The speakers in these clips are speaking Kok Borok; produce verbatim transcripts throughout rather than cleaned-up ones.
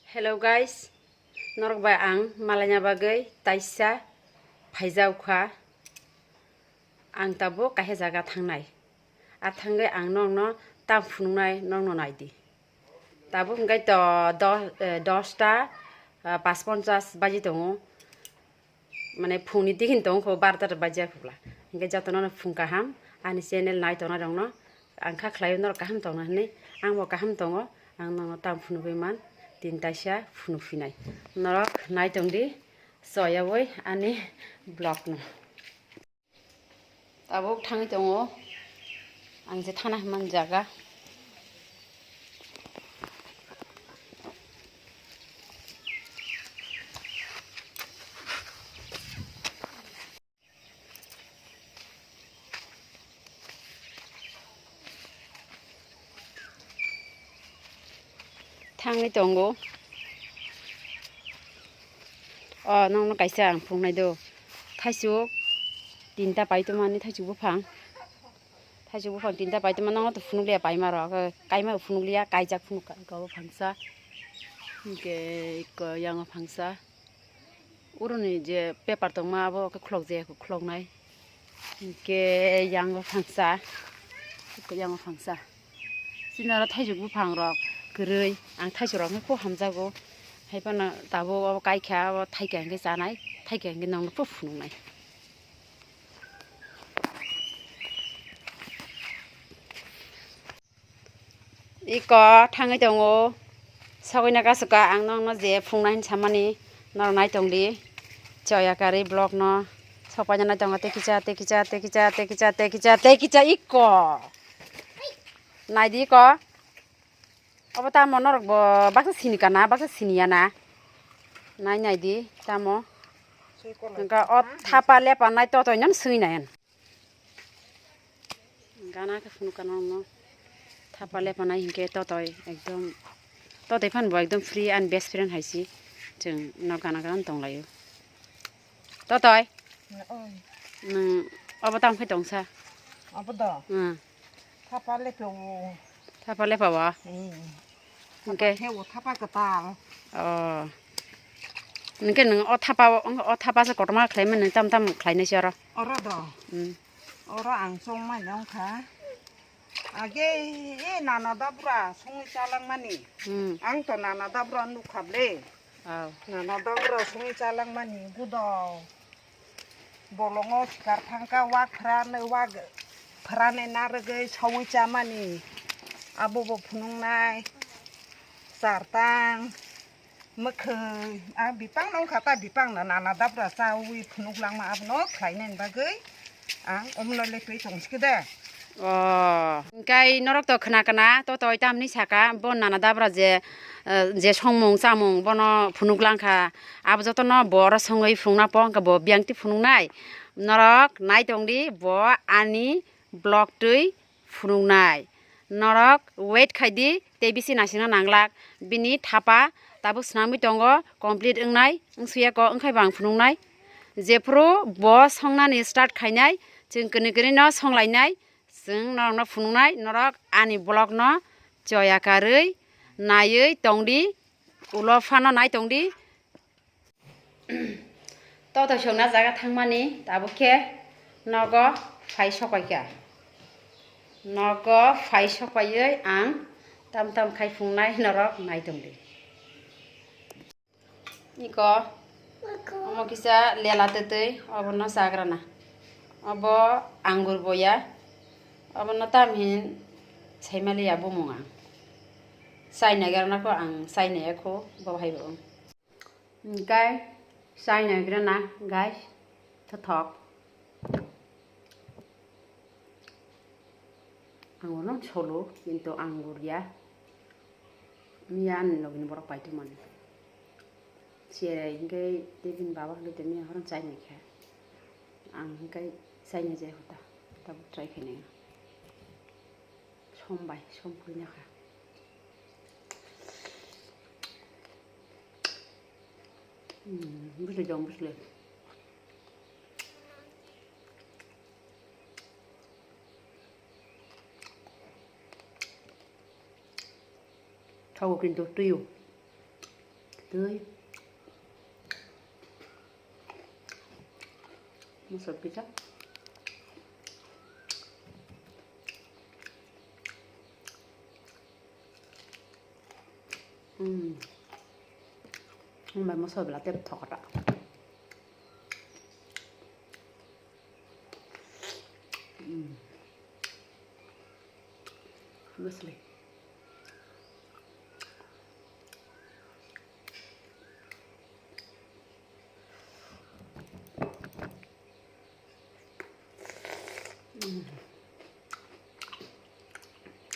Hello guys, norok bai ang malaina bagwi taisa phaijak kha. Ang tabuk kaisa jaga thangnai. A thangwi ang nokno tam phunuknai, nokno naidi. Tabuk hwnkhe to dos, eh, dosta, ah, pas ponchas baji tongo. Mane phungni tihin tong kho, barota bajya khobla. Hingke jotono no phung kaham, ani channel nai tongnai rokno ang kha khlaio norok kaham tongna hinwi, ang bo kaham tongo, ang nono tam phunugwi man, tin taisa phunuk phinai. Norok nai tongdi, choyawi ani vlog no. Tabuk thangwi tongo, ang je thana hwnmani jaga. Thangwi tongo. O, nokno kaisa ang phunuknai do. Thaisuk tinta paitoma ni thaisuk buphang. Thaisuk buphang tinta paitoma nokno to phunukliya paima rok. Kaima phunukliya, kaijak phunuk ka, eko buphangsa. Hingke eko yang buphangsa. Uroni je paper tongma abo khe khulok jaya kho, khuloknai. Hingke yang buphangsa, yang buphangsa. Chini oro thaisuk buphang rok kwrwi, ang thaisuk rok khe khub hamjago. Hai phano tabuk abo kaikha, abo thaikha hingke chanai, thaikha hingke nokno phunuknai. Iko thangwi tongo. Sogwino kasu ka ang nokno je phunuknai hinwi samani norok nai tongdi. Choya karwi vlog no sokpaina nai tongo tei kisa, tei kisa, tei kisa, tei kisa, tei kisa, tei kisa iko. Naidi iko. Obo tamo norok bo baksa sini kana, baksa sini ya na. Nai naidi tamo. Hingke o thapa lepa nai totoi no swi nai. Gana khe phunuk kana no thapa lepanai hinkhe totoi ekdom, totoi phan bo ekdom free ani best friend hai si, chwng no gana gana tong laio. Totoi. Oi. Nwng obo tamo khe tongsa? Obo do. Hmm. Thapa lepa o. Thapa lepa o? Hmm. Hingke? Thapa khe o, thapa kwtal. Oh. Hingke nwng o thapa o, o thapa se kotorma khlaimani nwng tam tam khlainai se oro? Oro do. Hmm. Oro ang chongmani wngkha. Age e nana dabra songwi chalangmani. Hmm. Ang to nana dabra nukha ble. Oh. Nana dabra songwi chalangmani gudo. Bolongo sikar thangkha, wak phrani, wak phrani narwgwi saui chamani. Abobo phunuknai, chartang, mwkhwi, a bipang nongkha ta, bipang no nana dabra chaui phunuk langma, abono khlainani bagwi ang omono lepui tongsikhe de. Oh, hingkai norok to khna kana, to toi tamni saka, bo nana dabra je, eh, je songmung chamung bono phunuk langkha, abo jotono bo oro songwi phunukna po, hingke bo biyang twi phunuknai. Norok nai tongdi, bo ani vlog twi phunuknai. Norok wait khaidi, tei bisi naisingna nanglak. Bini thapa tabuk swnamwi tongo, complete wngnai, wngsuya ko, wngkhai bo ang phunuknai. Jephuru bo songnani start khainai, chwng kwnwi kwnwi no songlainai. Chwng norokno phunuknai, norok ani vlog no choya karwi naiwi tongdi, ulo phano nai tongdi. Totoi songna jaga thangmani tabuk khe nogo phai sopaikha. Nogo phai sopaiwi ang tam tam khai phunuknai, norok nai tongdi. Iko, omo kisa lela twtwi, obono chagrana. Obo angur boya, obono tamhin saimaliya bumung ang. Chaina gerana kho ang, chainaya kho, bo hai bo. Hingkai chaina gerana, guys, thothok. Ang bono solo, kintu ang guriya. Miya ani logini borok paitwmani. Cherai hingke tei bini baba hwnkhe tini miya horo chai naikha. Ang hingke chai nai jai hota. Tabuk try khainai. Som bai, som khuinakha. Hmm, bwswlwi dong, bwswlwi. Thogo kintu twiyo. Twi. Mosok kisa. Hmm. Umbai mosok bela tep thokata. Hmm. Honestly.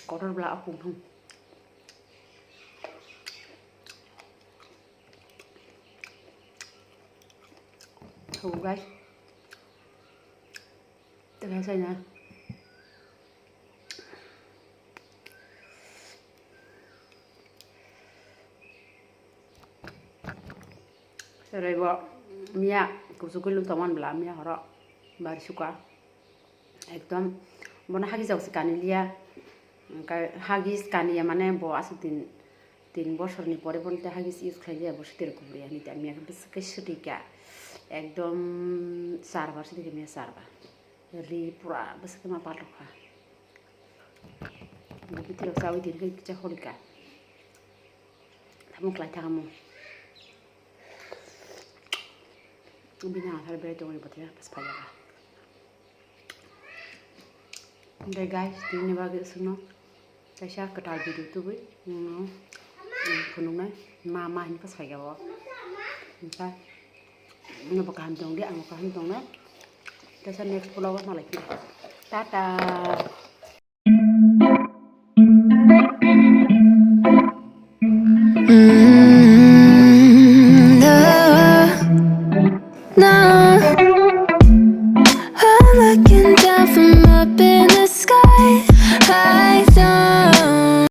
Kotor bela apung thung. So guys, tengah saya. Serai bo miya kuchuk kwlwng tongmani bwla miya horo bari suka. Ekdom bono hagi jok se kani liya. Hagi kaniya mane bo aswk din tin bosor ni pore bono te hagi use khlai liya bo sitero kuburiya hinwi te miya khe bwswk khe swtwi kha. Ekdom charba swtwi kha miya charba. Ri pura bwswk ma patlok kha. Bwtwi rok chawi tini khe kisa hori kha. Tamo klai thang mo. Bini athar berai tongwi bwtwi pas phai ya. Dai guys, tini bagwi sungno. Kaisa kwtal video tubui, mm, mm, phunuknai ma, ma hinwi phai o. Hwnkhe, nwbo kaham tongdi, angbo kaham tongnai. Kaisa next vlog o malai phino. Tata.